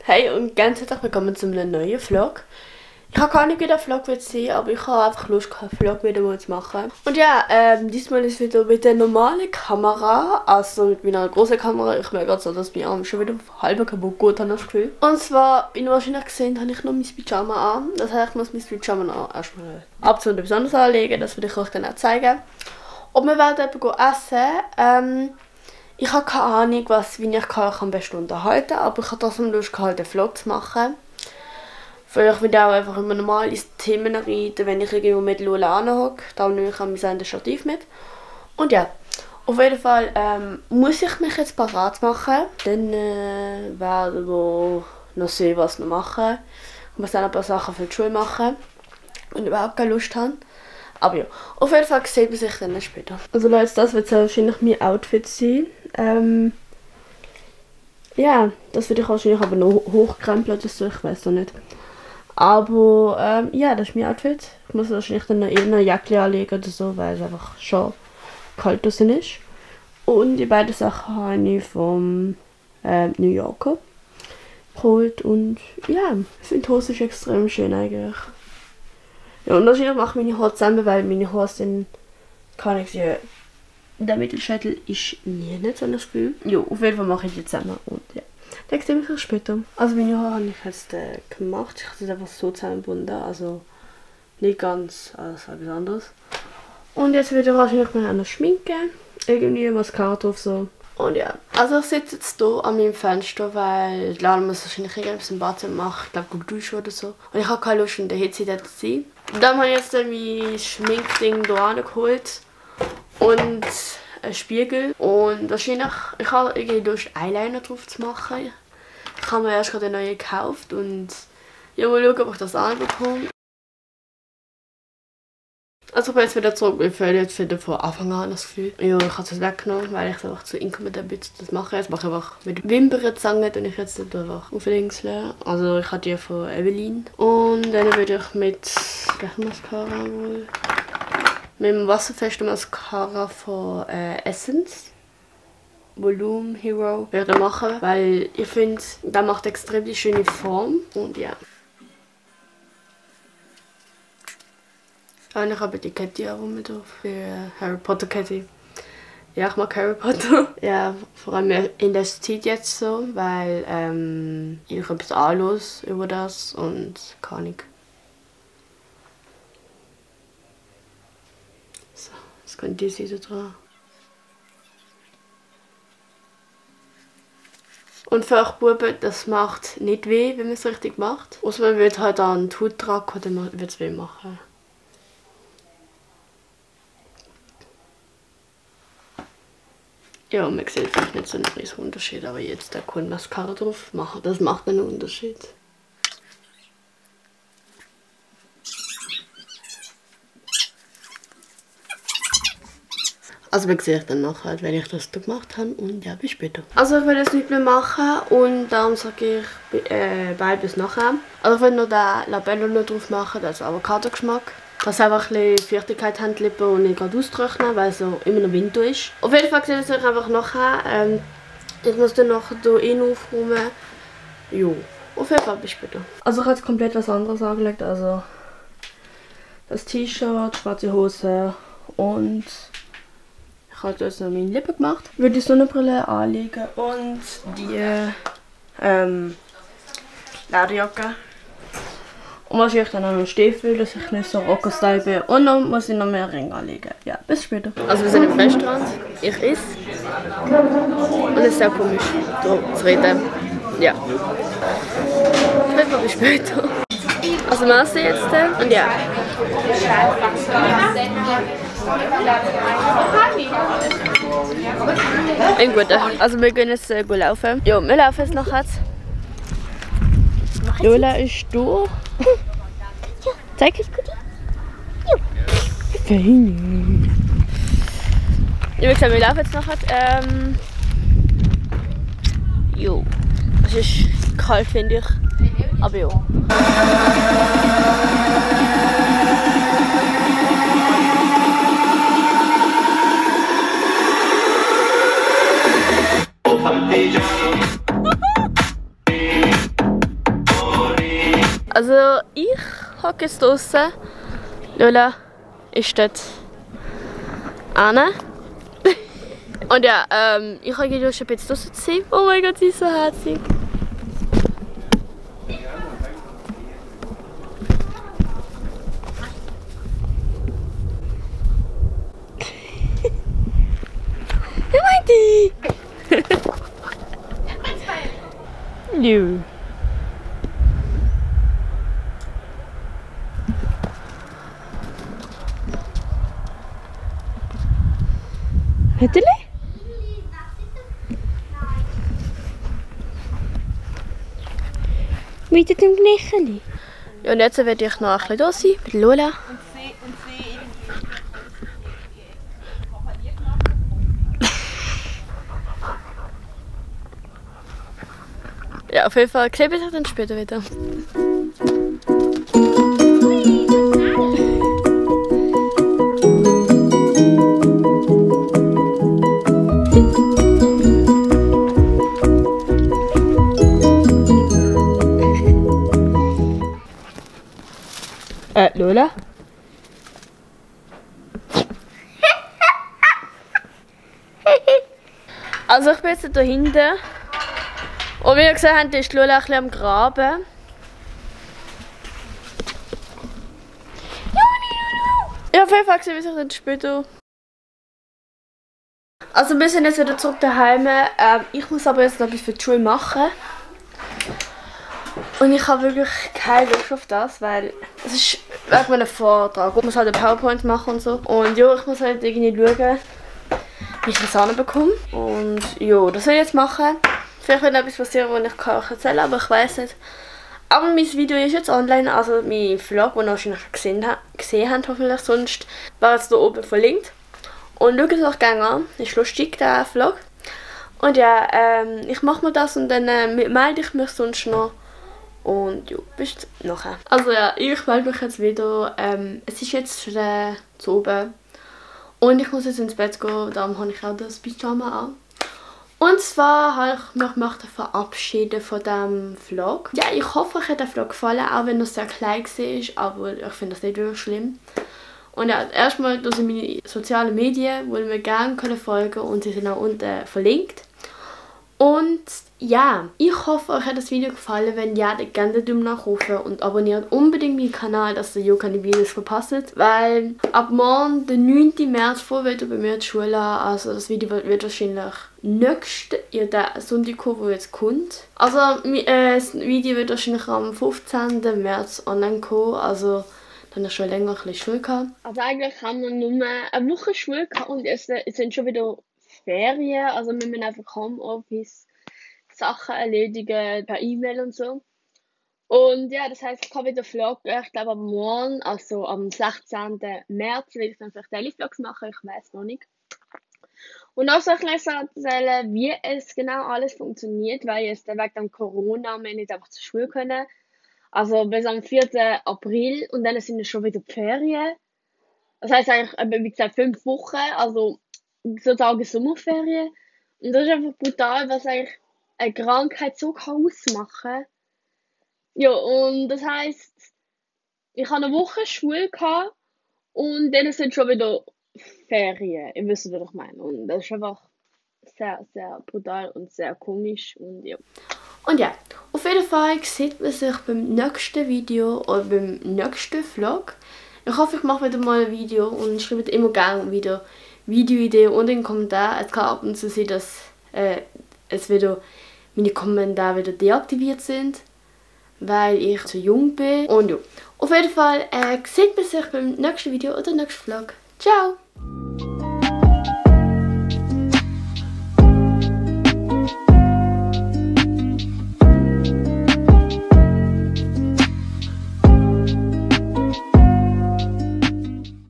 Hey und ganz herzlich willkommen zu einem neuen Vlog. Ich habe gar nicht, wie der Vlog wird sein, aber ich habe einfach Lust, einen Vlog wieder mal zu machen. Und ja, diesmal ist es wieder mit der normalen Kamera, also mit meiner großen Kamera. Ich merke gerade so, dass mein Arm schon wieder halb kaputt geht, habe ich das Gefühl. Und zwar, wie ihr wahrscheinlich gesehen, habe ich noch mein Pyjama an. Das heißt, ich muss mein Pyjama erstmal abziehen und etwas anderes anlegen, das würde ich euch dann auch zeigen. Und wir werden eben essen. Ich habe keine Ahnung, wie ich am besten unterhalten kann, aber ich habe trotzdem Lust, einen Vlog zu machen. Vielleicht will ich auch einfach immer normal ins Themen reiten, wenn ich irgendwo mit Lula anhocke. Da nehme ich mein Stativ mit. Und ja, auf jeden Fall muss ich mich jetzt parat machen. Dann werden wir noch sehen, was wir machen. Ich muss dann ein paar Sachen für die Schule machen und überhaupt keine Lust haben. Aber ja, auf jeden Fall sehen wir sich dann später. Also Leute, das wird wahrscheinlich mein Outfit sein. Ja, das würde ich wahrscheinlich aber noch hochkrempeln oder so, ich weiß noch nicht. Aber ja, das ist mein Outfit. Ich muss wahrscheinlich dann noch eine Jacke anlegen oder so, weil es einfach schon kalt draußen ist. Und die beiden Sachen habe ich vom New Yorker geholt. Und ja, ich finde die Hose ist extrem schön eigentlich. Ja, und wahrscheinlich mache ich meine Haare zusammen, weil meine Haare sind, kann ich sehen, der Mittelscheitel ist nicht so das Gefühl. Ja, auf jeden Fall mache ich die zusammen und ja. Das sehen wir später. Also meine Haare habe ich jetzt gemacht. Ich habe sie einfach so zusammengebunden, also nicht ganz, also etwas anderes. Und jetzt würde ich wahrscheinlich mal noch schminken. Irgendwie Mascara drauf so. Und ja, also ich sitze jetzt hier an meinem Fenster, weil Lara muss wahrscheinlich irgendwas im Bad machen. Ich glaube, duschen oder so. Und ich habe keine Lust, in der Hitze dort zu sein. Dann habe ich jetzt mein Schminkding hier angeholt. Und einen Spiegel. Und wahrscheinlich, ich habe irgendwie Lust, Eyeliner drauf zu machen. Ich habe mir erst gerade einen neuen gekauft. Und ja, mal schauen, ob ich das anbekomme. Also ich bin jetzt wieder zurück, ich fühle jetzt wieder von Anfang an das Gefühl. Ja, ich habe es weggenommen, weil ich einfach zu inkompetent bin, das mache. Jetzt mache ich einfach mit Wimpernzange und ich jetzt einfach auflängseln. Also ich habe die von Evelyn. Und dann würde ich mit Mascara wohl. Mit dem wasserfesten Mascara von Essence. Volume Hero würde ich machen, weil ich finde, der macht extrem die schöne Form. Und ja. Und ich habe die Kette auch mit drauf. Die Harry Potter Kette. Ja, ich mag Harry Potter. Ja, vor allem in der Zeit jetzt so, weil ich etwas anlos über das und kann ich. So, jetzt kommt die Seite dran. Und für euch Buben, das macht nicht weh, wenn man es richtig macht. Außer man wird halt an die Haut tragen, dann wird es weh machen. Ja, man sieht vielleicht nicht so einen riesen Unterschied, aber jetzt da kann Mascara drauf machen, das macht einen Unterschied. Also man sieht dann nachher, wenn ich das gemacht habe und ja, bis später. Also ich will jetzt nicht mehr machen und darum sage ich bye bis nachher. Also ich will noch den Labello noch drauf machen, das ist Avocado-Geschmack. Dass einfach ein bisschen Feuchtigkeit haben die Lippen und nicht gerade austrocknen, weil es so immer noch Winter ist. Auf jeden Fall seht ihr es einfach nachher. Ich muss dann nachher hier aufräumen. Jo, auf jeden Fall bis später. Also ich habe jetzt komplett was anderes angelegt. Also das T-Shirt, schwarze Hose und ich habe jetzt noch meine Lippen gemacht. Ich würde die Sonnenbrille anlegen und die Lederjacke. Und wahrscheinlich dann noch einen Stiefel, dass ich nicht so Rocker-Style bin. Und dann muss ich noch mehr Ringe anlegen. Ja, bis später. Also wir sind im Restaurant. Ich esse. Und es ist sehr komisch, so zu reden. Ja. Bis später. Also wir essen jetzt. Und ja. Ein guter. Also wir gehen jetzt laufen. Ja, wir laufen jetzt nachher. Lola ist da. Zeig es gut. Fein. Ja, wie gesagt, wir laufen jetzt nachher. Jo. Es ist kalt, finde ich. Aber ja. Also ich hocke jetzt draußen. Lola ist dort Anne. Und ja, ich habe Lust, ein bisschen draußen zu sein. Oh mein Gott, sie ist so herzig. Wie meint die? Nö. Hätteli? Mit dem Knächeli. Ja, und jetzt werde ich noch ein bisschen da sein, bei Lola. Ja, auf jeden Fall klebe ich dann später wieder. Lola? Also ich bin jetzt hier hinten. Und wie ihr gesehen habt, ist Lola ein bisschen am Graben. Ja, auf jeden Fall sehen wir sich dann später. Also wir sind jetzt wieder zurück daheim. Ich muss aber jetzt noch etwas für die Schule machen. Und ich habe wirklich keine Lust auf das, weil es ist wegen einem Vortrag. Ich muss halt einen PowerPoint machen und so. Und ja, ich muss halt irgendwie schauen, wie ich das hinbekomme. Und ja, das will ich jetzt machen. Vielleicht wird etwas passieren, was ich euch erzählen kann, aber ich weiß nicht. Aber mein Video ist jetzt online, also mein Vlog, den ihr wahrscheinlich gesehen habt, hoffentlich sonst, war jetzt hier oben verlinkt. Und schaut es euch gerne an, ist lustig, der Vlog. Und ja, ich mache mir das und dann melde ich mich sonst noch. Und ja, bis nachher. Also ja, ich melde mich jetzt wieder. Es ist jetzt schon zu oben. Und ich muss jetzt ins Bett gehen, darum habe ich auch das Pyjama an. Und zwar habe ich mich verabschieden von diesem Vlog. Ja, ich hoffe, euch hat der Vlog gefallen, auch wenn er sehr klein war, aber ich finde das nicht wirklich schlimm. Und ja, erstmal durch meine sozialen Medien, wo ihr mir gerne folgen könnt und sie sind auch unten verlinkt. Und ja, ich hoffe, euch hat das Video gefallen. Wenn ja, dann gerne den Daumen nach oben und abonniert unbedingt meinen Kanal, dass ihr ja keine Videos verpasst. Weil ab morgen, den 9. März, vor wieder bei mir die Schule. Also das Video wird wahrscheinlich nächsten Sonntag kommen, wo jetzt kommt. Also das Video wird wahrscheinlich am 15. März online kommen. Also dann habe ich schon länger ein bisschen Schule gehabt. Also eigentlich haben wir nur eine Woche Schule gehabt und es sind schon wieder Ferien, also wir müssen einfach Homeoffice Sachen erledigen per E-Mail und so. Und ja, das heisst, ich kann wieder vloggen. Ich glaube am morgen, also am 16. März, will ich dann vielleicht Daily Vlogs machen, ich weiß noch nicht. Und auch soll ich euch erzählen, wie es genau alles funktioniert, weil jetzt wegen dem Corona wir nicht einfach zur Schule können. Also bis am 4. April und dann sind es schon wieder die Ferien. Das heisst eigentlich, wie gesagt, 5 Wochen, also sozusagen Sommerferien. Und das ist einfach brutal, was eigentlich eine Krankheit so ausmachen kann. Ja, und das heisst, ich hatte eine Woche Schule gehabt und dann sind schon wieder Ferien. Ihr wisst, was ich meine. Und das ist einfach sehr, sehr brutal und sehr komisch. Und ja. Und ja, auf jeden Fall sieht man sich beim nächsten Video oder beim nächsten Vlog. Ich hoffe, ich mache wieder mal ein Video und schreibt immer gerne wieder Videoideen und in den Kommentaren. Es kann ab und zu sein, dass meine Kommentare wieder deaktiviert sind, weil ich zu jung bin. Und ja, auf jeden Fall sieht man sich beim nächsten Video oder nächsten Vlog. Ciao!